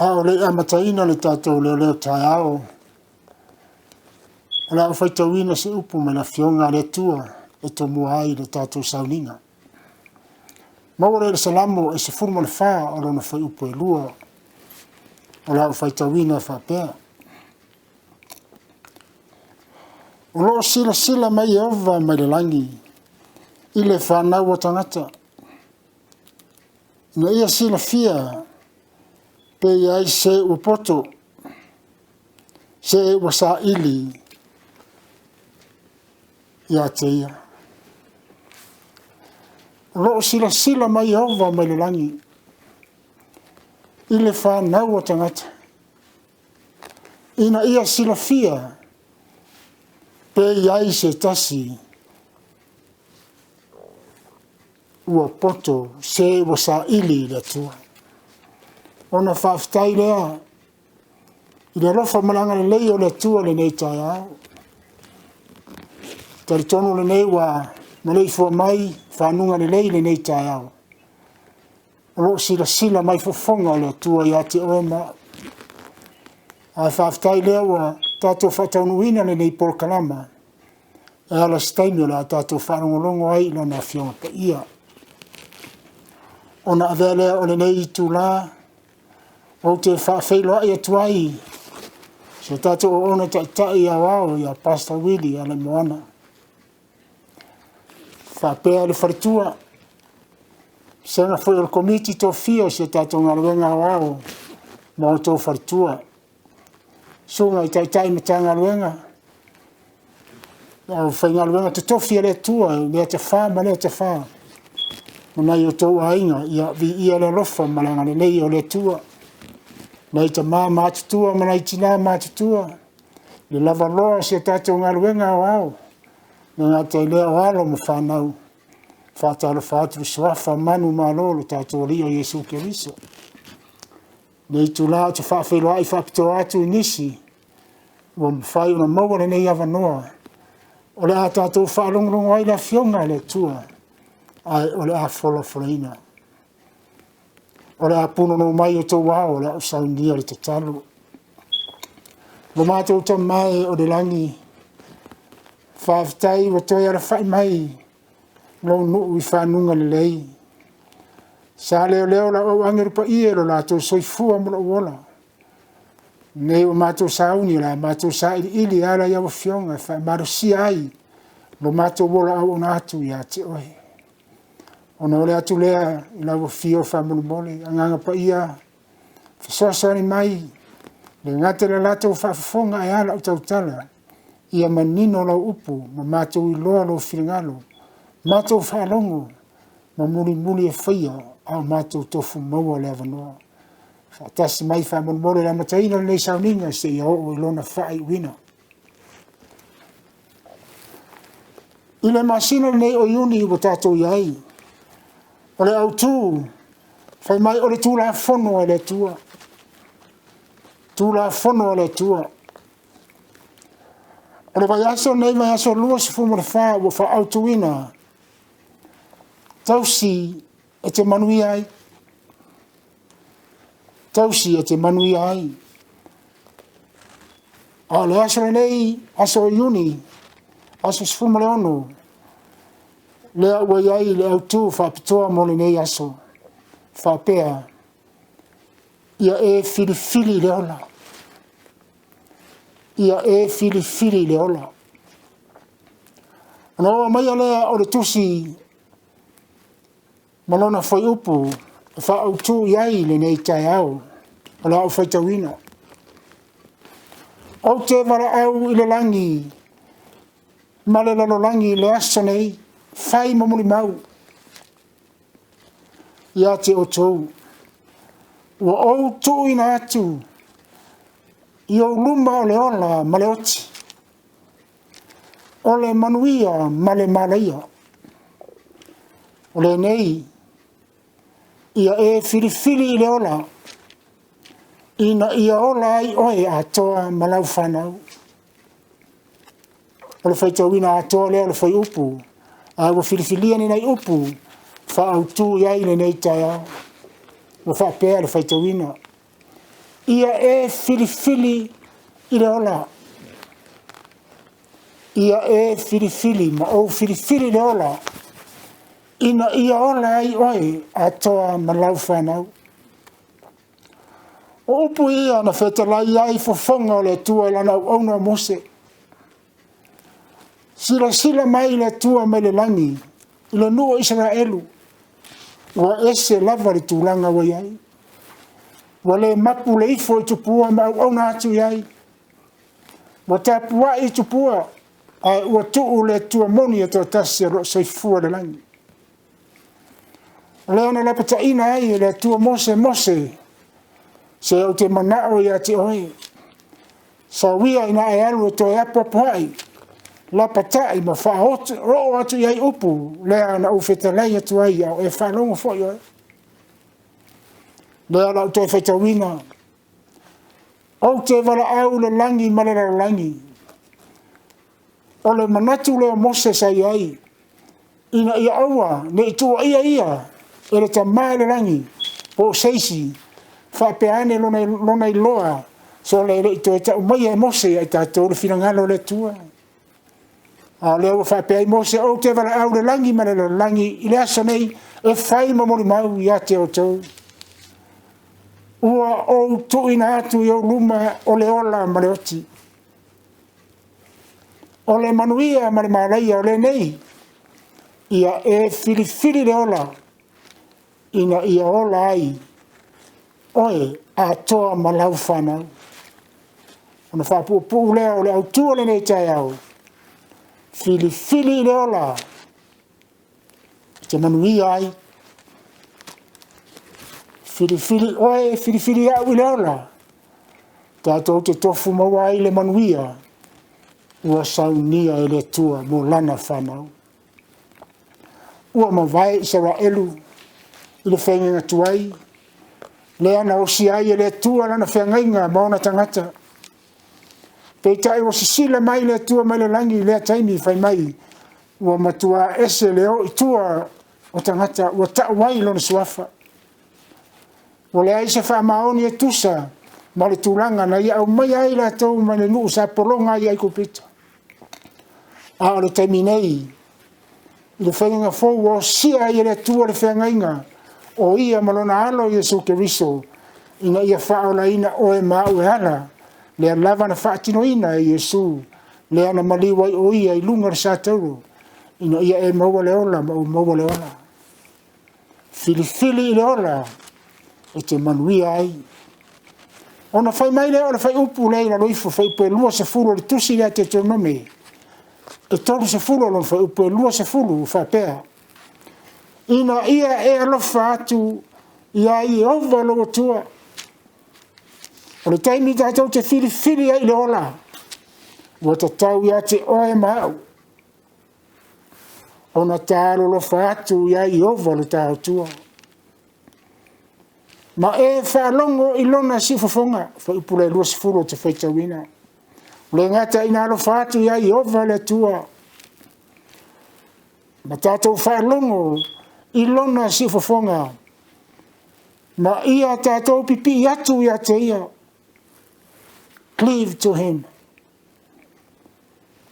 A o le i amataina le tatou leoleo taeao, o le a ou faitauina se upu mai le Afioga a le Atua e tomua ai le tatou sauniga. Maua lea i le Salamo e 14 o lona fuaiupu e 2. O le a ou faitauina e faapea. O lo o silasila mai Ieova mai le lagi i le fanau a tagata, ina ia silafia pe i ai se ua poto, se ua saili ia te ia. O lo o silasila mai Ieova mai le lagi i le fanau a tagata, ina ia silafia pe i ai se tasi ua poto, se ua saili i le Atua. Ona faafetai lea i le alofa ma le agalelei o le Atua i lenei taeao. Talitonu lenei ua maleifua mai fanuga lelei i lenei taeao. O lo o silasila mai fofoga o le Atua ia te oe ma au. Ae faafetai lea ua tatou faataunuuina lenei polokalama e ala se taimi o le a tatou faalogologo ai i Lana Afioga Paia. Ona avea lea o lenei itula ou te faafeiloai atu ai si o tatou auauna taitai aoao ia Pastor Willie Alaimoana faapea le faletua, sega foi o le komiti tofia o si o tatou galuega aoao ma outou faletua, susuga i taitai Matagaluega, le aufaigaluega totofi a le Atua i lea tafa ma lea tafa, ma nai o outou aiga, ia viia le alofa ma le agalelei o le Atua. Nai tama matutua ma nai tina matutua, le lavaloa o si a tatou galuega aoao, le gata i lea o alo ma fanau, faatalofa atu i le suafa manumalo o lo tatou Alii o Iesu Keriso. Lenei itula ou te faafeiloai faapitoa atu i nisi ua mafai ona maua lenei avanoa o le a tatou faalogologo ai le Afioga a le Atua, ae o le a folafolaina. O le a punonou mai outou ao, o le a ou saunia le tatalo. Lo matou Tama e o le lagi, faafetai ua toe alafai mai lou nuu i fanuga lelei. Sa leoleo lau au agelu paia i lo latou soifua ma lou ola. Nei ua matou sauni, o le a matou sailiili e ala i lau Afioga e faamalosia ai lo matou ola auauna atu ia te oe. Ona ole atu lea i lau afio faamolemole, Agaga Paia, fesoasoani mai, le gata i le latou faafofoga ae a lau tautala, ia manino lau upu ma matou iloa lou finagalo, matou faalogo ma mulimuli e faia a o matou tofu maua le avanoa. Faatasi mai faamolemole i le amataina o lenei sauniga seia oo i lona faaiuina. I le masina lenei o Iuni ua tatou i ai, o le autu fai mai o le Tulafono a le Atua. Tulafono a le Atua. O le vaiaso lenei, vaiaso 24 ua faaautuina tausi e te manuia ai. Tausi e te manuia ai. A o le aso lenei, aso o Iuni, aso 16, lea ua i ai le autu faapitoa mo lenei aso, faapea, ia e filifili i le ola. Ia e filifili i le ola. Ona oo maia lea o le tusi ma lona fuaiupu e faaautu i ai lenei taeao o le a ou faitauina. Ou te valaau i le lagi ma le lalolagi i le aso nei, fai ma mulimau ia te outou. Ua ou tuuina atu i ou luma o le ola ma le oti, o le manuia ma le malaia. O lenei, ia e filifili i le ola, ina ia ola ai oe atoa ma lau fanau. O le faitauina atoa lea o le fuaiupu, ae ua filifilia ni nai upu faaautu i ai lenei taeao. Ua faapea le faitauina. Ia e filifili i le ola. Ia e filifili ma ou filifili i le ola, ina ia ola ai oe atoa ma lau fanau. O upu ia na fetalai ai fofoga o le Atua i lana auauna o Mose. Silasila mai le Atua mai le lagi i le nuu o Isaraelu, ua ese lava le tulaga ua i ai. Ua le mapu le ifo i tupua ma auauna atu i ai. Ua tapuai i tupua, ae ua tuu le Atua moni e toatasi o lo o soifua i le lagi. O lea na lapataiina ai e le Atua Mose, Mose, se ou te manao ia te oe. Sau ia ina e alu e toe apoapoai, lapatai ma faaoo atu i ai upu lea na ou fetalai atu ai a o e faalogo foi oe. Lea o le a ou toe faitauina. Ou te valaau le lagi ma le lalolagi. O le manatu lea o Mose sa i ai, ina ia aua ne i tuuaia ia e le Tama i le lagi po o se isi, faapea ane lona iloa, sole e le i toe tau maia e Mose ia i tatou le finagalo o le Atua. A o lea ua faapea ai Mose, ou te valaau le lagi ma le lalolagi i le aso nei e fai ma molimau ia te outou. Ua ou tuuina atu i ou luma o le ola ma le oti, o le manuia ma le malaia o lenei, ia e filifili le ola ina ia ola ai oe atoa ma lau fanau. Ona faapuupuu lea o le autu o lenei taeao, filifili le ola e te manuia ai. Filifili oe, filifili au i le ola, tatou te tofu maua ai le manuia ua saunia e le Atua mo lana fanau. Ua mavae Isaraelu i le feagaiga tuai, lea na osia ai e le Atua lana feagaiga ma ona tagata. Peitai ua sisila mai le Atua mai le lagi i lea taimi, fai mai, ua matua ese le o i tua o tagata, ua tau ai lona suafa. Ua leai se faamaoni e tusa ma le tulaga na ia aumaia ai latou mai le nuu sa pologa ai i Aikupito. A o le taimi nei, i le faiga fou ua osia ai e le Atua le feagaiga o ia ma lona alo Iesu Keriso, ina ia faaolaina oe ma au e ala lea lava na faatinoina e Iesu, lea na maliu ai o ia i luga o le satauro, ina ia e maua le ola ma ou maua le ola. Filifili i le ola e te manuia ai. Ona fai mai lea o le fuaiupu lea i lalo ifo, fuaiupu e 20 o le tusi lea a Teuteronome, e 30 lona fuaiupu e 20, faapea, ina ia e alofa atu ia Ieova lou Atua. O le taimi tatou te filifili ai i le ola, ua tatau ia te oe ma au ona ta alolofa atu ia Ieova lo ta Atua. Ma e faalogo i lona siufofoga, fuaiupu lea 20 ou te faitauina. Le gata ina alofa atu ia Ieova le Atua, ma tatou faalogo i lona siufofoga, ma ia tatou pipii atu ia te ia. Cleave to him.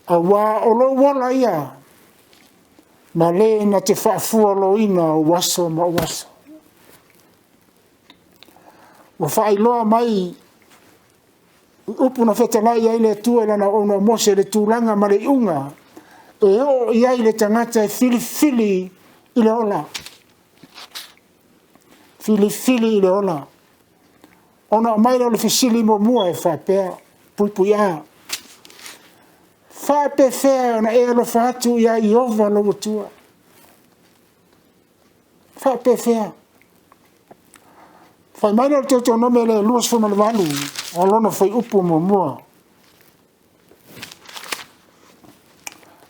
Aua o lou ola ia, ma le na te faafualoina ou aso ma ou aso. Ua faailoa mai i upu na fetalai ai le Atua i lana auauna o Mose le tulaga ma le iuga e oo i ai le tagata e filifili i le ola. Filifili i le ola. Ona aumai lea o le fesili muamua e faapea, puipui A, faapefea ona e alofa atu ia Ieova lou Atua? Faapefea? Fai mai lea o le Teutonome le 28 o lona fuaiupu muamua.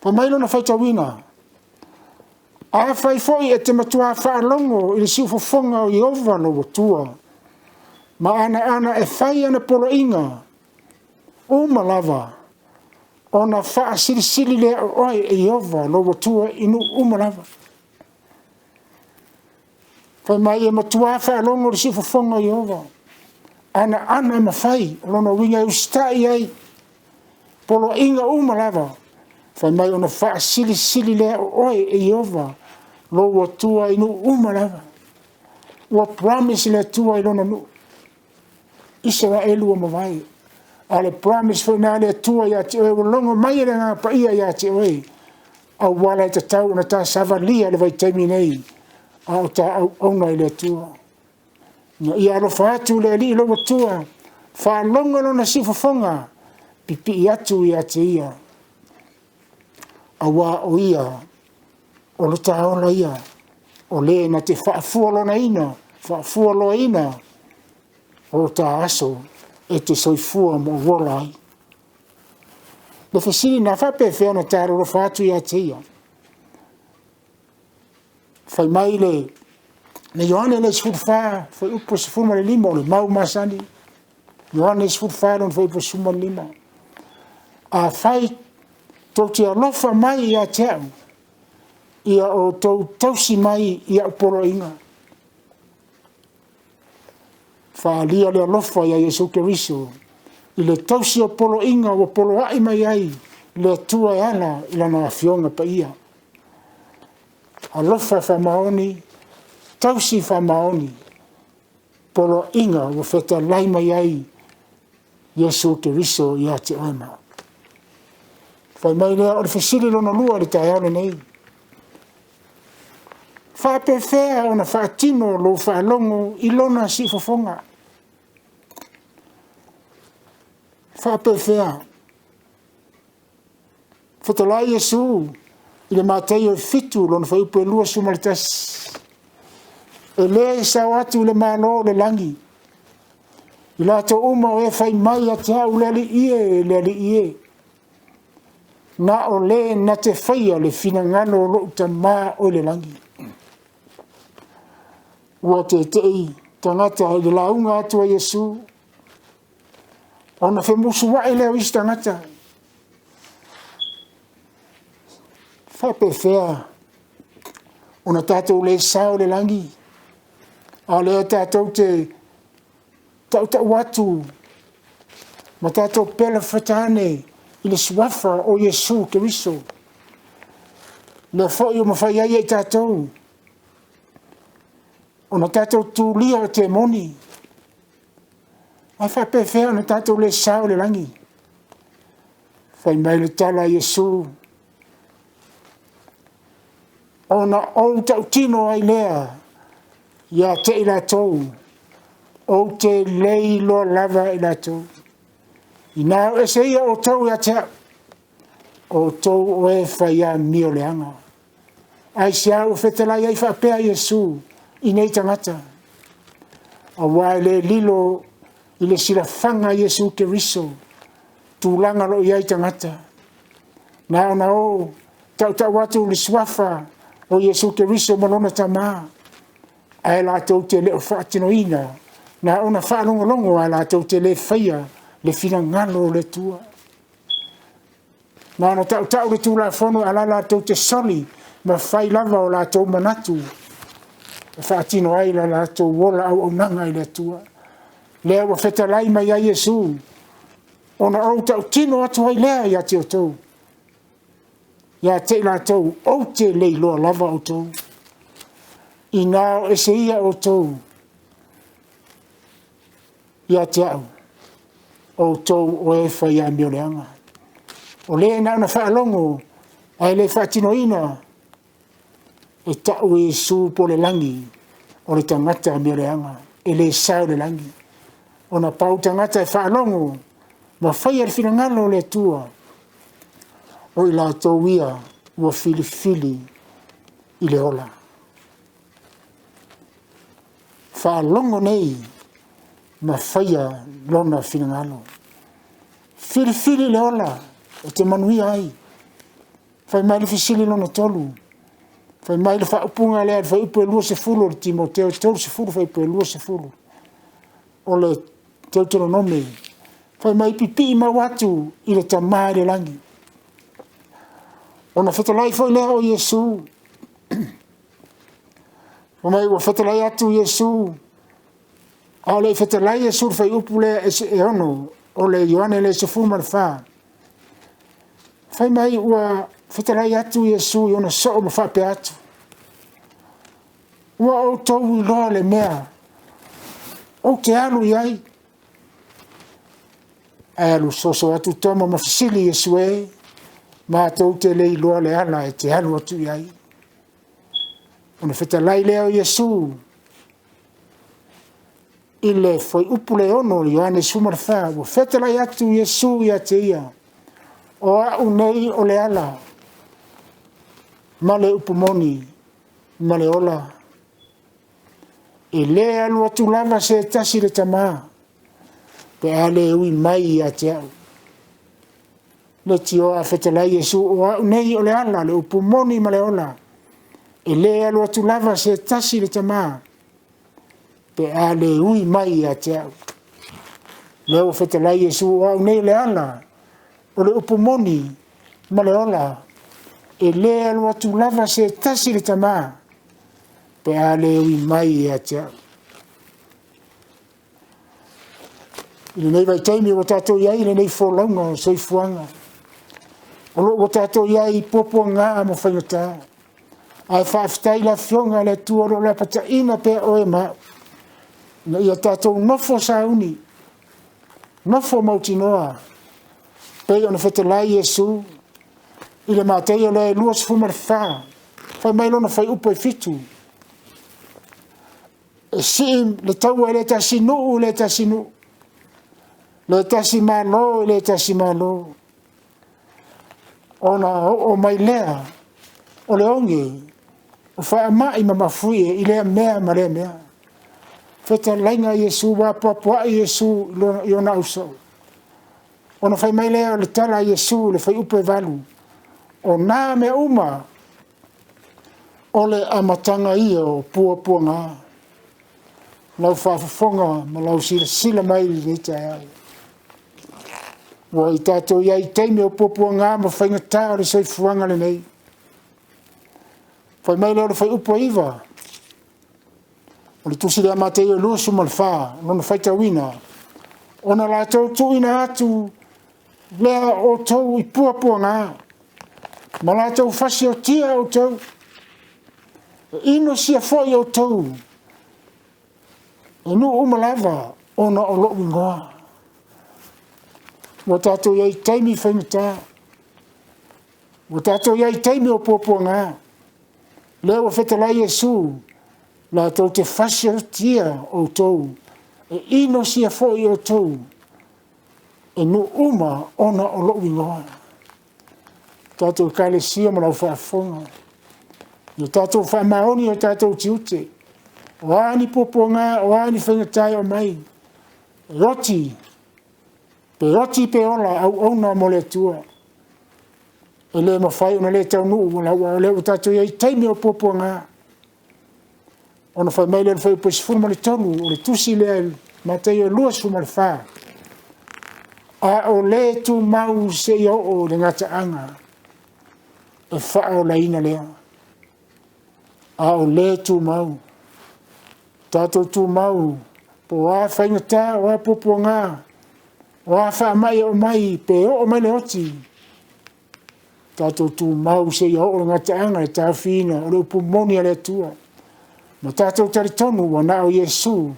Fai mai lona faitauina, afai foi e te matua faalogo i le siufofoga o Ieova lou Atua, ma anaana e fai ana poloaiga uma lava, ona faasilisili lea o oe e Ieova lou Atua i nuu uma lava. Fai mai e matua faalogo i le siufofoga o Ieova. Ana ma fai, o lona uiga e usitai i ai poloaiga uma lava. Fai mai ona faasilisili lea o oe e Ieova lou Atua i nuu uma lava. Ua promise le Atua i lona nuu Isaraelu ua mavae. A o le promise foi lena a le Atua ia te oe, ua logo mai e le Agaga Paia ia te oe, auala e tatau ona ta savalia i le vaitaimi nei, a o ta auauna i le Atua. Ina ia alofa atu le Alii lou Atua, faalogo lona siufofoga, pipii atu ia te ia, aua o ia o le taola ia, o le na te faafualoaina o ta aso e te soifua ma ou ola ai. Le fesili na faapefea ona ta alolofa atu ia te ia? Fai mai le Ioane le 14, fuaiupu 15, o le mau masani. Ioane 14, lona fuaiupu 15. Afai tou te alofa mai ia te au, ia outou tausi mai i au poloaiga. Faaalia le alofa ia Iesu Keriso i le tausi o poloaiga ua poloai mai ai le Atua e ala i lana Afioga Paia. Alofa faamaoni, tausi faamaoni, poloaiga ua fetalai mai ai Iesu Keriso ia te oe ma au. Fai mai lea o le fesili lona lua i le taeao lenei. Faapefea ona faatino lou faalogo i lona siufofoga? Faapefea? Fetalai Iesu i le Mataio 7 lona fuaiupu e 21. E le sao atu i le Malo o le lagi i latou uma o e fai mai ia te au, le Alii e, le Alii e, na o le na te faia le finagalo o lou Tama o i le lagi. Ua tete'i tagata i le lauga atu a Iesu, ona femusuai lea o isi tagata. Faapefea ona tatou le sao i le lagi, a o lea tatou te tautau atu ma tatou pelafetane i le suafa o Iesu Keriso. Lea foi ua mafai ai e i tatou ona tatou tulia o temoni. Ae faapefea ona tatou le sao i le lagi? Fai mai le tala a Iesu, ona ou tautino ai lea ia te i latou, ou te le iloa lava i latou. Ina o ese ia outou ia te au, outou o e fai amio leaga. Aisea ua fetalai ai faapea Iesu i nei tagata? Aua e le lilo i le silafaga a Iesu Keriso tulaga o lo o i ai tagata. Na ona o tautau atu le suafa o Iesu Keriso ma lona Tama, ae latou te le o faatinoina, na ona faalogologo ae latou te le faia le finagalo o le Atua. Na ona tautau le Tulafono ae la latou te soli ma fai lava o latou manatu e faatino ai la latou ola auaunaga i le Atua. Lea ua fetalai mai ai Iesu, ona ou tautino atu ai lea ia te outou, ia te i latou, ou te le iloa lava outou. Ina o ese ia outou ia te au, outou o e fai amio leaga. O le na ona faalogo ae le faatinoina, e tau e Iesu po o le lagi o le tagata amio leaga, e le sao i le lagi. Ona pau tagata e faalogo ma faia le finagalo o le Atua, o i latou ia ua filifili i le ola. Faalogo nei ma faia lona finagalo. Filifili le ola e te manuia ai. Fai mai le fesili lona 3. Fai mai le faaupuga lea, le fuaiupu e 20 o le Timoteo 30, fuaiupu e 20 o le Teuteronome. Fai mai, pipii mau atu i le Tama i le lagi. Ona fetalai foi lea o Iesu. Fai mai ua fetalai atu Iesu, A o le i fetalai Iesu i le fuaiupu lea e 6 o le Ioane lea 14, fai mai ua fetalai atu Iesu i ona soo ma faapea atu, ua outou iloa le mea ou te alu i ai. Ae alu soso atu Toma ma fesili Iesu e, matou te le iloa le ala e te alu atu i ai. Ona fetalai lea o Iesu i le fuaiupu le 6 o Ioane 14, ua fetalai atu Iesu ia te ia, o au nei o le ala ma le upu moni ma le ola. E le alu atu lava se tasi i le Tama pe a le ui mai ia te au. Leitioa a fetalai Iesu, o au nei o le ala, le upu moni ma le ola. E le alu atu lava se tasi i le Tama pe a le ui mai ia te au. Lea ua fetalai Iesu, o au nei o le ala, o le upu moni ma le ola. E le alu atu lava se tasi i le Tama pe a le ui mai ia te au. I lenei vaitaimi ua tatou i ai i lenei folauga o le soifuaga, o lo o ua tatou i ai i puapuaga ma faigata, ae faafetai i le Afioga a le Atua o lo o lapataiina pea oe ma au, ina ia tatou nofo sauni, nofo mautinoa, pei ona fetalai Iesu i le Mataio lea e 24, fai mai lona fuaiupu e 7, e sii le taua i le tasi nuu i le tasi nuu, le tasi Malo i le tasi Malo, ona oo mai lea o le oge o faamai ma mafuie i lea mea ma lea mea. Fetalaiga a Iesu, ua apoapoai Iesu i ona ausoo. Ona fai mai lea o le tala a Iesu i le fuaiupu e 8, o na mea uma o le amataga ia o puapuaga. Lau faafofoga ma lau silasila mai i lenei taeao. Ua i tatou i ai i taimi o puapuaga ma faigata o le soifuaga lenei. Fai mai lea o le fuaiupu e 9, o le tusi lea a Mataio 24, lona faitauina, ona latou tuuina atu lea o outou i puapuaga, ma latou fasiotia outou, e inosia foi outou e nuu uma lava ona o lou igoa. Ua tatou i ai i taimi faigata, ua tatou i ai i taimi o puapuaga. Lea ua fetalai Iesu, latou te fasiotia outou, e inosia foi outou e nuu uma ona o lou igoa. Tatou Ekalesia ma lau faafofoga, ia tatou faamaoni o tatou tiute, o a ni puapuaga, o a ni faigata e oo mai, e oti, pe oti pe ola, auauna mo le Atua. E le mafai ona le taunuu aua o lea ua tatou i ai i taimi o puapuaga. Ona fai mai lea o le fuaiupu e 13 o le tusi lea i Mataio 24, a o le tumau seia oo i le gataaga e faaolaina lea. A o le tumau, tatou tumau, po o a faigata, o a puapuaga, o a faamai e oo mai, pe oo mai le oti, tatou tumau seia oo i le gataaga e taofiina o le upu moni a le Atua. Ma tatou talitonu ua na o Iesu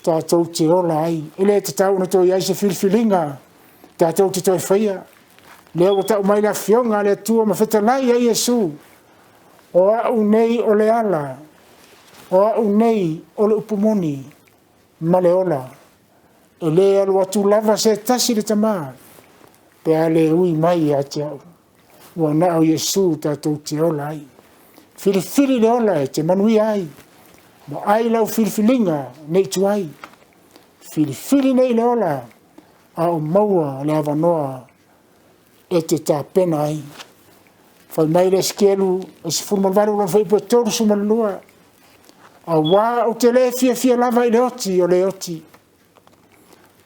tatou te ola ai. E le tatau ona toe i ai se filifiliga tatou te toe faia. Lea ua tau mai le Afioga a le Atua ma fetalai ai Iesu, o au nei o le ala, o au nei o le upu moni ma le ola. E le alu atu lava se tasi i le Tama pe a le ui mai ia te au. Ua na o Iesu tatou te ola ai. Filifili le ola e te manuia ai, ma ai lau filifiliga nei tuai. Filifili nei le ola, a o maua le avanoa e te tapena ai. Fai mai le Esekielu e 18 lona fuaiupu e 32, aua ou te le fiafia lava i le oti o le oti,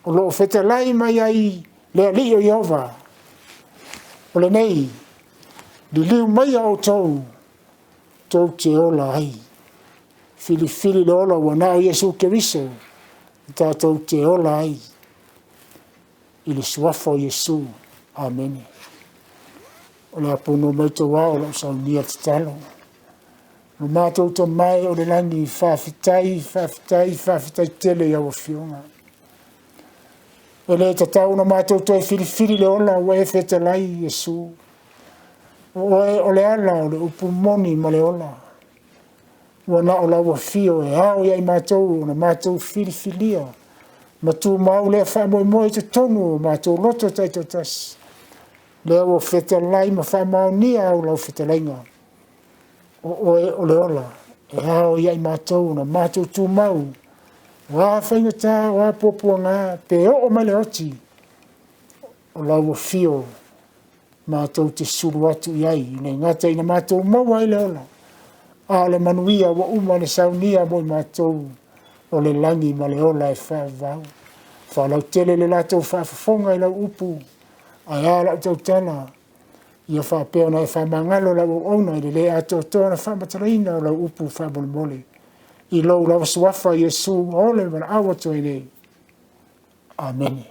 o lo o fetalai mai ai le Alii o Ieova, o lenei, liliu maia outou, tou te ola ai. Filifili le ola ua na o Iesu Keriso. Tatou te ola ai i le suafa o Iesu. Amene. O le a punoa mai tou ao o lau saunia tatalo. Lo matou tamae o le lagi, faafetai, faafetai, faafetai tele i au afioga. E le tatau ona matou toe filifili le ola ua e fetalai Iesu. O oe o le ala o le upu moni ma le ola. Ua na o lau afio e ao ia i matou ona matou filifilia ma tumau lea faamoemoe i totonu o matou loto taitoatasi. Lea ua fetalai ma faamaonia au lau fetalaiga. O oe o le ola e ao ia i matou ona matou tumau. O a faigata, o a puapuaga, pe oo mai le oti, o lau afio matou te sulu atu i ai, e le gata ina matou maua ai le ola, a o le manuia ua uma ona saunia mo i matou o le lagi ma le ola e faavavau. Faalautele le latou faafofoga i lau upu, ae a lau tautala, ia faapea ona e faamagalo lau auauna i le le atoatoa ona faamatalaina o lau upu faamolemole. I lou lava suafa Iesu ua ole valaau atu ai nei. Amene.